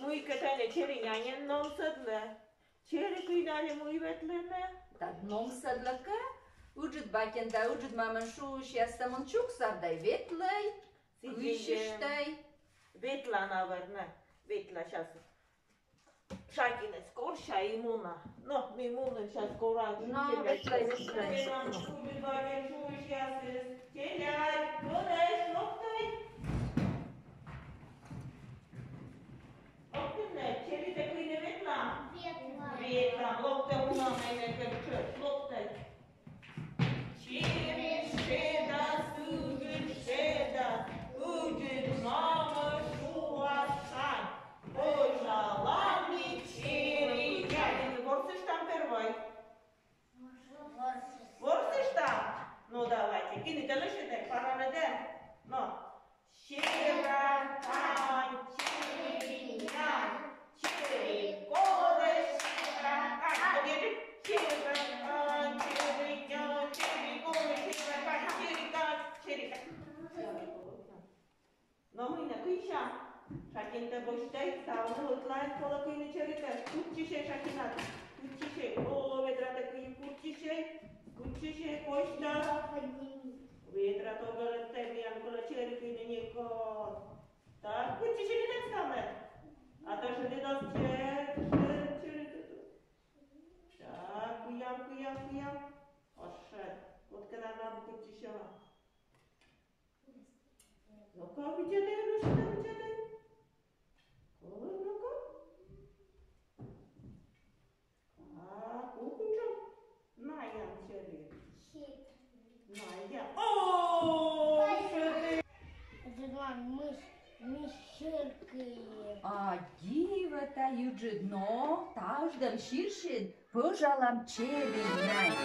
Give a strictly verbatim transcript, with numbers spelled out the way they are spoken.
Мыйкӧ тані чери няньӧн номсӧдлӧ. Чери кыйны али мый ветлӧны? Тад номсӧдлӧ кӧ, ыджыд батьӧн да ыджыд мамӧн шуысьяссӧ мун чуксав да ветлӧй, кыйсьыштӧй. Ветла, наверно, ветла щас. Шатинӧс корся и муна. Но, ми мунам щас кора. Но, ветлӧй, ветлӧй. Челядь, челядь, локтӧй. Локтӧй, челядь, кыйны ветлам? Ветлам. Ветлам, локтӧй, мунам, менӧ кӧть, локтӧй. Чери шедас, ыджыд шедас, ыджыд мамӧ шуас шань. Пӧжалам ми чери нянь. Ворсыштам первой. Ворсыштам? Ну, давайте. Кӧні тэ лӧсьӧдӧй, пара нӧ тэ. Но. Чери кань, чери нянь, чери корӧ, чери кань. Чери кань, чери нянь, чери корӧ, чери кань, чери кань, чери кань. Но мый нӧ, кыйсям. Шатинтӧ босьтӧй, ставныс ӧтлаын колӧ кыйны черитӧ. Кутчысьӧй шатинад. Кутчысьӧй. О, ведратӧ кыйны, кутчысьӧй. Кутчысьӧй, Костя. Ведра тӧгӧртӧй, миян колӧ чери кыйны некор. Так, кутчысьӧй, нин ставныс. А то шедӧй дас чер, чер, чер, чер. Так, кыям, кыям, кыям. Ош шед. Кодкӧ на абу кутчысьӧма. Ну-ка, видзӧдӧй, Аннушка, видзӧдӧй. Ой, ну-ка. А, кутчӧ. Наян чери. Ная. О, шедӧй. Зелан мыш, мышыркы. А дивӧ тай, ыджыд, но тадз жӧ сирсин пӧжалам чери нянь.